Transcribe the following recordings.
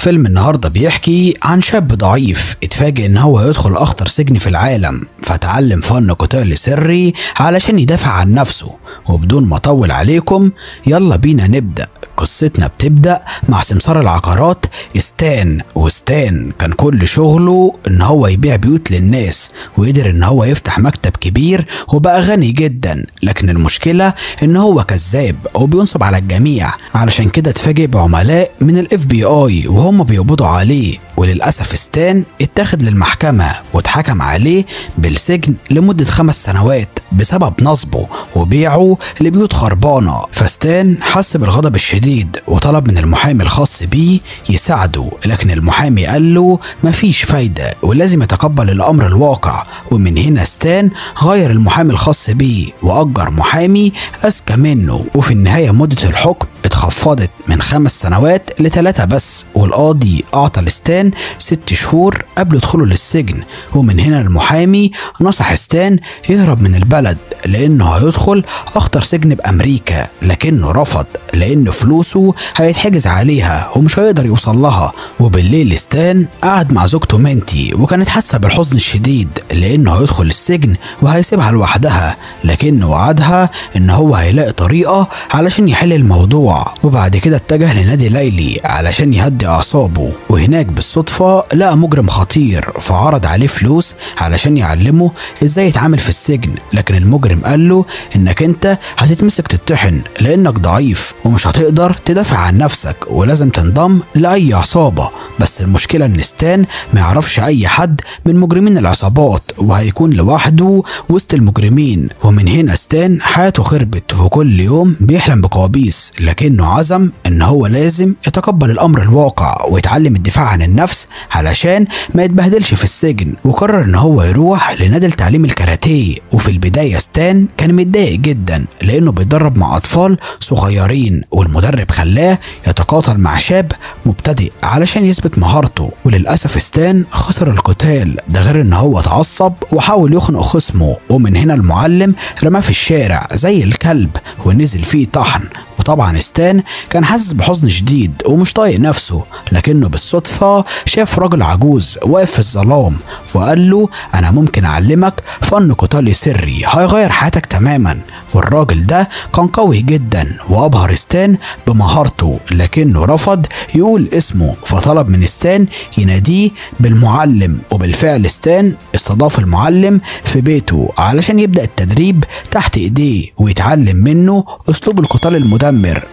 فيلم النهاردة بيحكي عن شاب ضعيف اتفاجئ ان هو يدخل اخطر سجن في العالم، فتعلم فن قتال سري علشان يدافع عن نفسه. وبدون ما اطول عليكم يلا بينا نبدأ. قصتنا بتبدأ مع سمسار العقارات ستان، وستان كان كل شغله ان هو يبيع بيوت للناس، وقدر ان هو يفتح مكتب كبير وبقى غني جدا. لكن المشكلة ان هو كذاب وبينصب على الجميع، علشان كده اتفاجئ بعملاء من ال FBI وهم بيقبضوا عليه. وللأسف ستان اتاخد للمحكمة واتحكم عليه بالسجن لمدة 5 سنوات بسبب نصبه وبيعه لبيوت خربانة. فستان حس بالغضب الشديد وطلب من المحامي الخاص بيه يساعده، لكن المحامي قال له مفيش فايدة ولازم يتقبل الأمر الواقع. ومن هنا ستان غير المحامي الخاص بيه وأجر محامي أذكى منه، وفي النهاية مدة الحكم اتخفضت من 5 سنوات ل3 بس، والقاضي أعطى لستان 6 شهور قبل دخوله للسجن. ومن هنا المحامي نصح ستان يهرب من البلد لأنه هيدخل أخطر سجن بأمريكا، لكنه رفض لأن فلوسه هيتحجز عليها ومش هيقدر يوصل لها. وبالليل ستان قعد مع زوجته مينتي، وكانت حاسة بالحزن الشديد لأنه هيدخل السجن وهيسيبها لوحدها، لكنه وعدها إن هو هيلاقي طريقة علشان يحل الموضوع. وبعد كده اتجه لنادي ليلي علشان يهدي أعصابه، وهناك بالصدفة لقى مجرم خطير فعرض عليه فلوس علشان يعلمه ازاي يتعامل في السجن، لكن المجرم قال له انك انت هتتمسك تتطحن لانك ضعيف ومش هتقدر تدافع عن نفسك ولازم تنضم لأي عصابة. بس المشكلة ان ستان ما يعرفش اي حد من مجرمين العصابات وهيكون لوحده وسط المجرمين. ومن هنا ستان حياته خربت وكل يوم بيحلم بكوابيس، لكنه عزم ان هو لازم يتقبل الامر الواقع ويتعلم الدفاع عن النفس علشان ما يتبهدلش في السجن. وقرر ان هو يروح لنادي لتعليم الكاراتيه. وفي البداية ستان كان متضايق جدا لانه بيتدرب مع اطفال صغيرين، والمدرب خلاه يتقاتل مع شاب مبتدئ علشان يثبت مهارته. وللاسف ستان خسر القتال ده، غير ان هو اتعصب وحاول يخنق خصمه، ومن هنا المعلم رماه في الشارع زي الكلب ونزل فيه طحن. وطبعا ستان كان حاسس بحزن شديد ومش طايق نفسه، لكنه بالصدفة شاف راجل عجوز واقف في الظلام وقال له انا ممكن اعلمك فن قتالي سري هيغير حياتك تماما. والراجل ده كان قوي جدا وابهر ستان بمهارته، لكنه رفض يقول اسمه، فطلب من ستان يناديه بالمعلم. وبالفعل ستان استضاف المعلم في بيته علشان يبدأ التدريب تحت ايديه ويتعلم منه اسلوب القتال المدمر.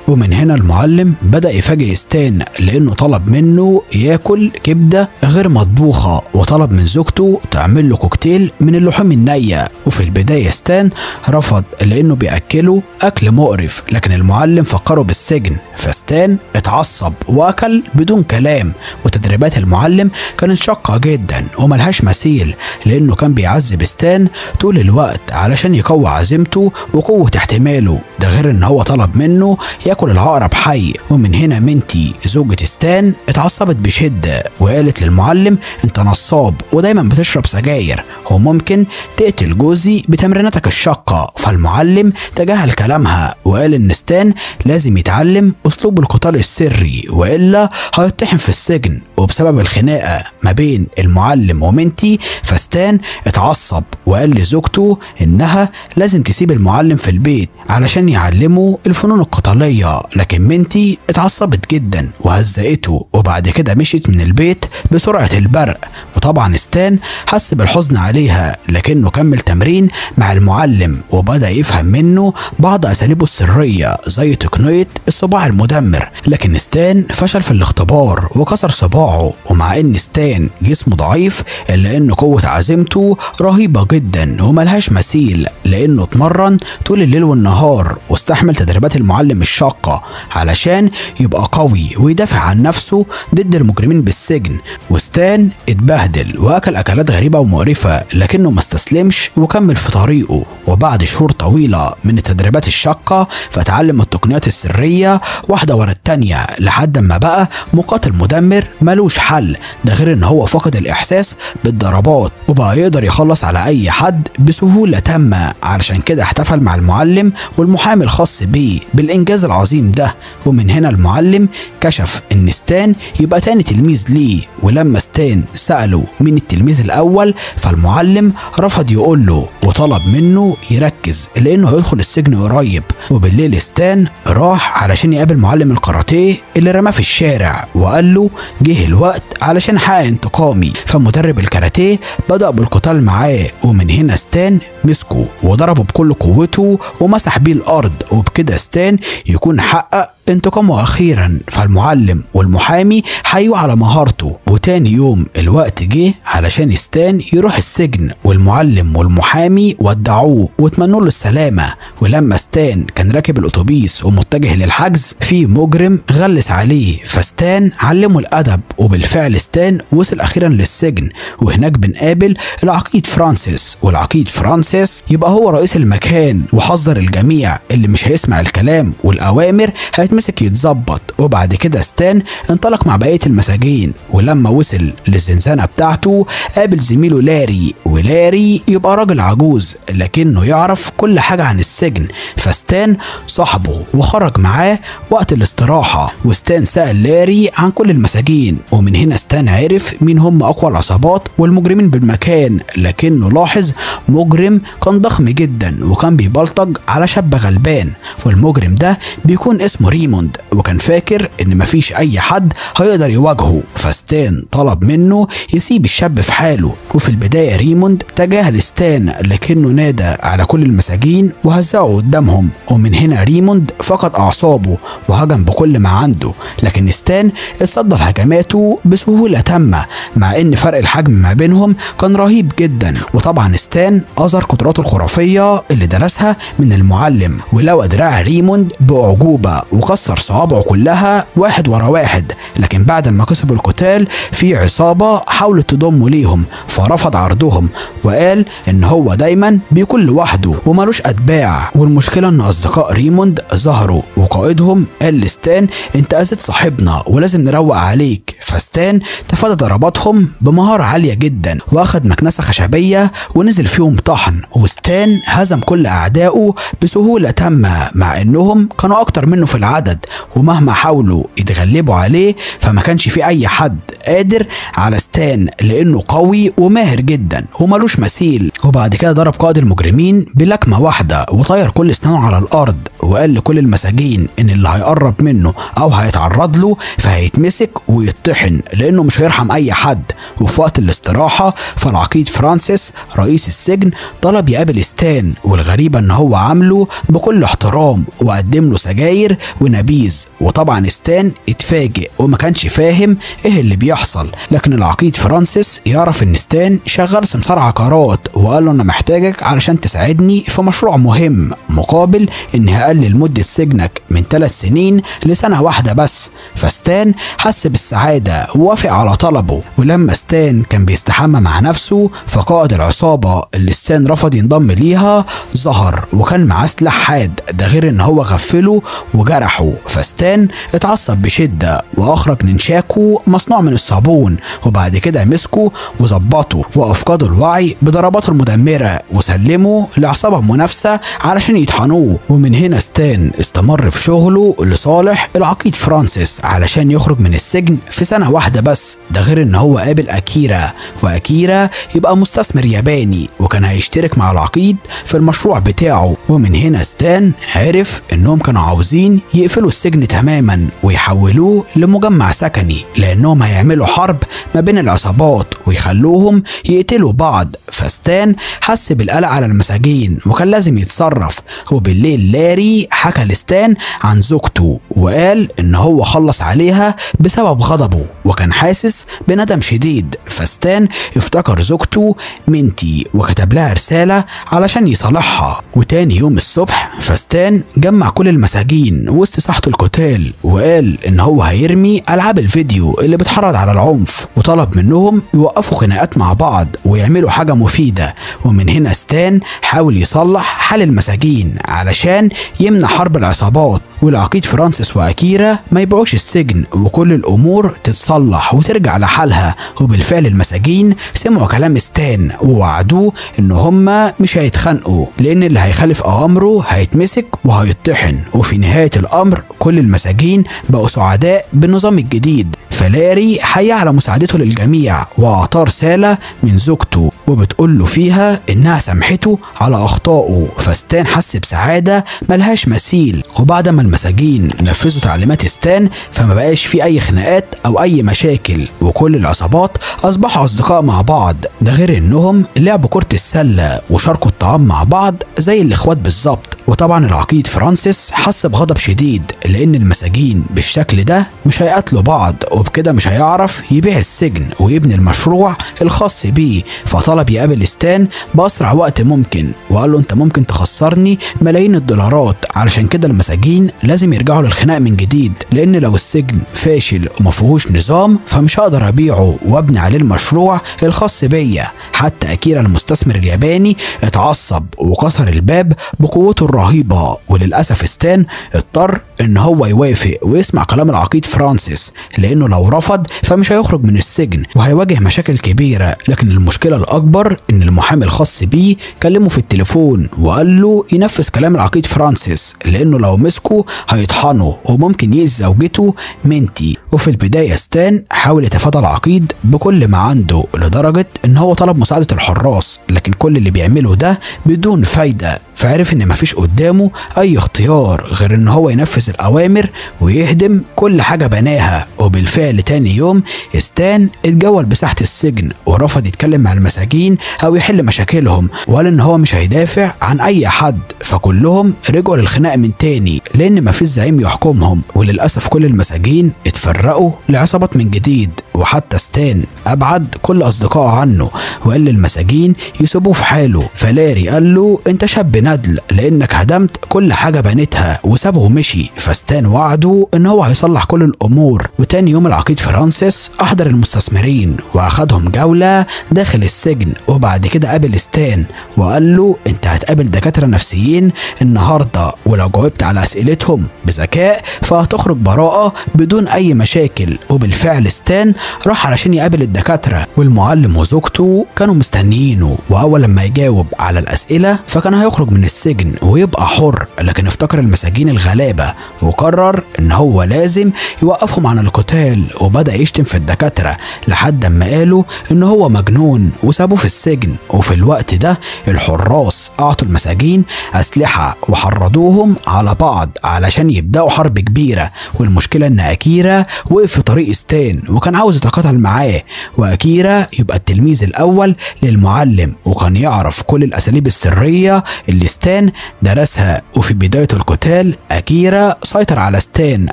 ومن هنا المعلم بدأ يفاجئ ستان لانه طلب منه ياكل كبدة غير مطبوخة، وطلب من زوجته تعمل له كوكتيل من اللحوم النية. وفي البداية ستان رفض لانه بيأكله اكل مقرف، لكن المعلم فكره بالسجن، فستان اتعصب واكل بدون كلام. وتدريبات المعلم كانت شاقة جدا وملهاش مثيل، لانه كان بيعذب ستان طول الوقت علشان يقوي عزيمته وقوة احتماله، ده غير ان هو طلب منه ياكل العقرب حي. ومن هنا مينتي زوجة ستان اتعصبت بشدة وقالت للمعلم انت نصاب ودايما بتشرب سجاير وممكن تقتل جوزي بتمريناتك الشاقة. فالمعلم تجاهل كلامها وقال ان ستان لازم يتعلم اسلوب القتال السري والا هيطحن في السجن. وبسبب الخناقة ما بين المعلم ومينتي فستان اتعصب وقال لزوجته انها لازم تسيب المعلم في البيت علشان يعلمه الفنون القتالية، لكن مينتي اتعصبت جدا وهزقته، وبعد كده مشيت من البيت بسرعة البرق. وطبعا ستان حس بالحزن عليها، لكنه كمل تمرين مع المعلم وبدأ يفهم منه بعض أساليبه السرية زي تقنية الصباع المدمر، لكن ستان فشل في الاختبار وكسر صباعه. ومع ان ستان جسمه ضعيف الا ان قوة عزيمته رهيبة جدا وملهاش مثيل، لانه اتمرن طول الليل والنهار واستحمل تدريبات المعلم الشاقة علشان يبقى قوي ويدافع عن نفسه ضد المجرمين بالسجن. وستان اتبهدل واكل اكلات غريبة ومقرفة، لكنه ما استسلمش وكمل في طريقه. وبعد شهور طويلة من التدريبات الشاقة فتعلم التقنيات السرية واحدة ورا التانية لحد ما بقى مقاتل مدمر ملوش حل، ده غير ان هو فقد الاحساس بالضربات وبقى يقدر يخلص على اي حد بسهولة تامة. علشان كده احتفل مع المعلم والمحامي والمحامي الخاص بيه بالإنجاز العظيم ده. ومن هنا المعلم كشف إن ستان يبقى تاني تلميذ ليه، ولما ستان سأله مين التلميذ الأول فالمعلم رفض يقول له وطلب منه يركز لأنه هيدخل السجن قريب. وبالليل ستان راح علشان يقابل معلم الكاراتيه اللي رماه في الشارع وقال له جه الوقت علشان احقق انتقامي. فمدرب الكاراتيه بدأ بالقتال معاه، ومن هنا ستان مسكه وضربه بكل قوته ومسح بيه الأرض، وبكده ستان يكون حقق انتقامه أخيرا. فالمعلم والمحامي حيوا على مهارته. وتاني يوم الوقت جه علشان ستان يروح السجن، والمعلم والمحامي ودعوه واتمنوا له السلامة. ولما ستان كان راكب الأتوبيس ومتجه للحجز في مجرم غلس عليه، فستان علمه الأدب، وبالفعل ستان وصل أخيرا للسجن. وهناك بنقابل العقيد فرانسيس، والعقيد فرانسيس يبقى هو رئيس المكان، وحذر الجميع اللي مش هيسمع الكلام والأوامر هيتمسك يتظبط. وبعد كده ستان انطلق مع بقية المساجين، ولما وصل للزنزانة بتاعته قابل زميله لاري، ولاري يبقى راجل عجوز لكنه يعرف كل حاجة عن السجن، فستان صاحبه وخرج معاه وقت الاستراحة. وستان سأل لاري عن كل المساجين، ومن هنا ستان عرف مين هم أقوى العصابات والمجرمين بالمكان، لكنه لاحظ مجرم كان ضخم جدا وكان بيبلطج على شاب غلبان، والمجرم ده بيكون اسمه ريموند، وكان فاكر ان مفيش اي حد هيقدر يواجهه. فستان طلب منه يسيب الشاب في حاله، وفي البداية ريموند تجاهل ستان لكنه نادى على كل المساجين وهزقه قدامهم، ومن هنا ريموند فقد اعصابه وهجم بكل ما عنده، لكن ستان اتصدى لهجماته بسهولة تامة مع ان فرق الحجم ما بينهم كان رهيب جدا. وطبعا ستان اظهر قدراته الخرافية اللي درسها من المعلم، ولوى دراع ريموند بأعجوبة وكسر صوابعه كلها واحد ورا واحد، لكن بعد ما كسبوا القتال في عصابة حاولت تضمه ليهم فرفض عرضهم وقال ان هو دايما بيكون لوحده ومالوش اتباع. والمشكلة ان اصدقاء ريموند ظهروا وقائدهم قال لستان انت اذيت صاحبنا ولازم نروق عليك، فستان تفادى ضرباتهم بمهارة عالية جدا واخد مكنسة خشبية ونزل فيهم طحن، وستان هزم كل اعدائه بسهولة تامة مع انهم كانوا اكتر منه في العدد، ومهما حاولوا يتغلبوا عليه فما كانش في اي حد قادر على ستان لانه قوي وماهر جدا ومالوش مثيل. وبعد كده ضرب قائد المجرمين بلكمه واحده وطير كل اسنانه على الارض، وقال لكل المساجين ان اللي هيقرب منه او هيتعرض له فهيتمسك ويطحن لانه مش هيرحم اي حد. وفي وقت الاستراحه فالعقيد فرانسيس رئيس السجن طلب يقابل ستان، والغريبه ان هو عامله بكل احترام وقدم له سجاير ونبيذ، وطبعا ستان اتفاجئ وما كانش فاهم ايه اللي بيحصل، لكن العقيد فرانسيس يعرف ان ستان شغال سمسار عقارات وقال له انا محتاجك علشان تساعدني في مشروع مهم مقابل ان هقلل مدة سجنك من 3 سنين لسنة واحدة بس. فستان حس بالسعادة ووافق على طلبه. ولما ستان كان بيستحمى مع نفسه فقائد العصابة اللي ستان رفض ينضم ليها ظهر وكان معاه سلاح حاد، ده غير ان هو غفله وجرحه، فستان اتعصب بشدة واخرج نينشاكو مصنوع من الصابون، وبعد كده مسكه وظبطه وافقده الوعي بضرباته المدمرة وسلمه لعصابة منافسة علشان يطحنوه. ومن هنا ستان استمر في شغله لصالح العقيد فرانسيس علشان يخرج من السجن في سنة واحدة بس، ده غير ان هو قابل اكيرا، واكيرا يبقى مستثمر ياباني وكان هيشترك مع العقيد في المشروع بتاعه. ومن هنا ستان عرف انهم كانوا عاوزين يقفلوا السجن تماما ويحولوه لمجمع سكني لانهم هيعملوا حرب ما بين العصابات ويخلوهم يقتلوا بعض. فستان حس بالقلق على المساجين وكان لازم يتصرف. وبالليل لاري حكى لستان عن زوجته وقال ان هو خلص عليها بسبب غضبه وكان حاسس بندم شديد، فستان افتكر زوجته مينتي وكتب لها رسالة علشان يصالحها. وتاني يوم الصبح فستان جمع كل المساجين وسط ساحة القتال وقال ان هو هيرمي العاب الفيديو اللي بتحرض على العنف، وطلب منهم يوقفوا خناقات مع بعض ويعملوا حاجة مفيدة. ومن هنا ستان حاول يصلح حال المساجين علشان يمنع حرب العصابات. والعقيد فرانسيس وأكيرا ما يبيعوش السجن وكل الأمور تتصلح وترجع لحالها. وبالفعل المساجين سمعوا كلام ستان ووعدوه إن هما مش هيتخانقوا لأن اللي هيخالف أوامره هيتمسك وهيطحن. وفي نهاية الأمر كل المساجين بقوا سعداء بالنظام الجديد. فلاري حي على مساعدته للجميع وأعطاه رسالة من زوجته وبتقول له فيها إنها سامحته على أخطائه. فستان حس بسعادة ملهاش مثيل. وبعد ما المساجين نفذوا تعليمات ستان فما بقاش في أي خناقات أو أي مشاكل، وكل العصابات أصبحوا أصدقاء مع بعض، ده غير إنهم لعبوا كرة السلة وشاركوا الطعام مع بعض زي الإخوات بالظبط. وطبعا العقيد فرانسيس حس بغضب شديد لأن المساجين بالشكل ده مش هيقتلوا بعض، وبكده مش هيعرف يبيع السجن ويبني المشروع الخاص بيه. فطلب يقابل ستان بأسرع وقت ممكن وقال له انت ممكن تخسرني ملايين الدولارات، علشان كده المساجين لازم يرجعوا للخناق من جديد، لأن لو السجن فاشل وما فيهوش نظام فمش هقدر أبيعه وابني عليه المشروع الخاص بيا. حتى أكيرا المستثمر الياباني اتعصب وكسر الباب بقوته الرهيبة، وللأسف ستان اضطر ان هو يوافق ويسمع كلام العقيد فرانسيس، لانه لو رفض فمش هيخرج من السجن وهيواجه مشاكل كبيرة. لكن المشكلة الأكبر ان المحامي الخاص بيه كلمه في التليفون وقال له ينفذ كلام العقيد فرانسيس، لانه لو مسكه هيطحنه وممكن يأذي زوجته مينتي. وفي البداية ستان حاول يتفادى العقيد بكل ما عنده لدرجة ان هو طلب مساعدة الحراس، لكن كل اللي بيعمله ده بدون فايدة. فعرف ان مفيش قدامه اي اختيار غير ان هو ينفذ الاوامر ويهدم كل حاجة بناها. وبالفعل تاني يوم ستان اتجول بساحة السجن ورفض يتكلم مع المساجين او يحل مشاكلهم، وقال ان هو مش هيدافع عن اي حد. فكلهم رجعوا للخناق من تاني لان مفيش زعيم يحكمهم. وللاسف كل المساجين اتفرقوا لعصابات من جديد، وحتى ستان ابعد كل اصدقائه عنه وقال للمساجين يسيبوه في حاله. فلاري قال له انت شاب ندل لانك هدمت كل حاجه بنيتها، وسابه ومشي. فستان وعده ان هو هيصلح كل الامور. وتاني يوم العقيد فرانسيس احضر المستثمرين واخدهم جوله داخل السجن، وبعد كده قابل ستان وقال له انت هتقابل دكاتره نفسيين النهارده، ولو جاوبت على اسئلتهم بذكاء فهتخرج براءه بدون اي مشاكل. وبالفعل ستان راح علشان يقابل الدكاتره، والمعلم وزوجته كانوا مستنيينه، واول لما يجاوب على الاسئله فكان هيخرج من السجن ويبقى حر. لكن افتكر المساجين الغلابه وقرر ان هو لازم يوقفهم عن القتال، وبدا يشتم في الدكاتره لحد ما قالوا ان هو مجنون وسابوه في السجن. وفي الوقت ده الحراس اعطوا المساجين اسلحه وحرضوهم على بعض علشان يبداوا حرب كبيره. والمشكله ان اكيرا وقف في طريق ستان وكان عاوز يتقاتل معاه، واكيرا يبقى التلميذ الاول للمعلم وكان يعرف كل الاساليب السريه اللي ستان درسها. وفي بدايه القتال اكيرا سيطر على ستان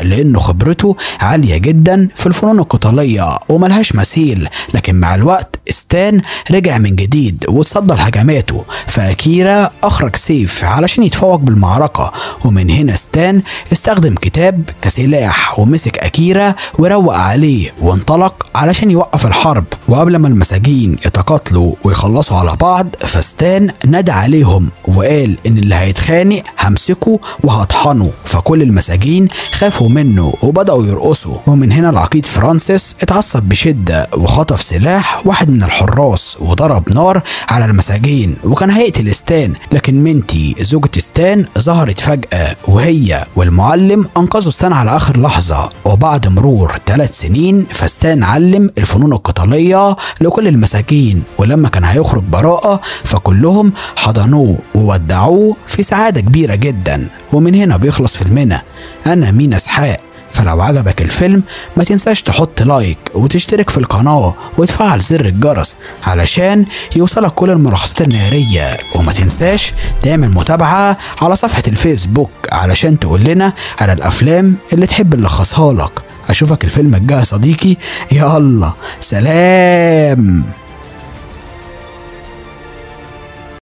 لانه خبرته عاليه جدا في الفنون القتاليه وملهاش مثيل، لكن مع الوقت ستان رجع من جديد وتصدى لهجماته، فاكيرا اخرج سيف علشان يتفوق بالمعركه. ومن هنا ستان استخدم كتاب كسلاح ومسك اكيرا وروق عليه وانطلق علشان يوقف الحرب. وقبل ما المساجين يتقاتلوا ويخلصوا على بعض فستان نادى عليهم وقال ان اللي هيتخانق همسكه وهطحنه، فكل المساجين خافوا منه وبدأوا يرقصوا. ومن هنا العقيد فرانسيس اتعصب بشدة وخطف سلاح واحد من الحراس وضرب نار على المساجين وكان هيقتل ستان، لكن مينتي زوجة ستان ظهرت فجأة وهي والمعلم انقذوا ستان على اخر لحظة. وبعد مرور 3 سنين فستان علم الفنون القتالية لكل المساجين، ولما كان هيخرج براءة فكلهم حضنوه وودعوه في سعادة كبيرة جدا. ومن هنا بيخلص فيلمنا. أنا مينا اسحاق، فلو عجبك الفيلم ما تنساش تحط لايك وتشترك في القناة وتفعل زر الجرس علشان يوصلك كل الملخصات النارية، وما تنساش تعمل متابعة على صفحة الفيسبوك علشان تقول لنا على الأفلام اللي تحب نلخصها لك. أشوفك الفيلم الجاي يا صديقي، يلا سلام.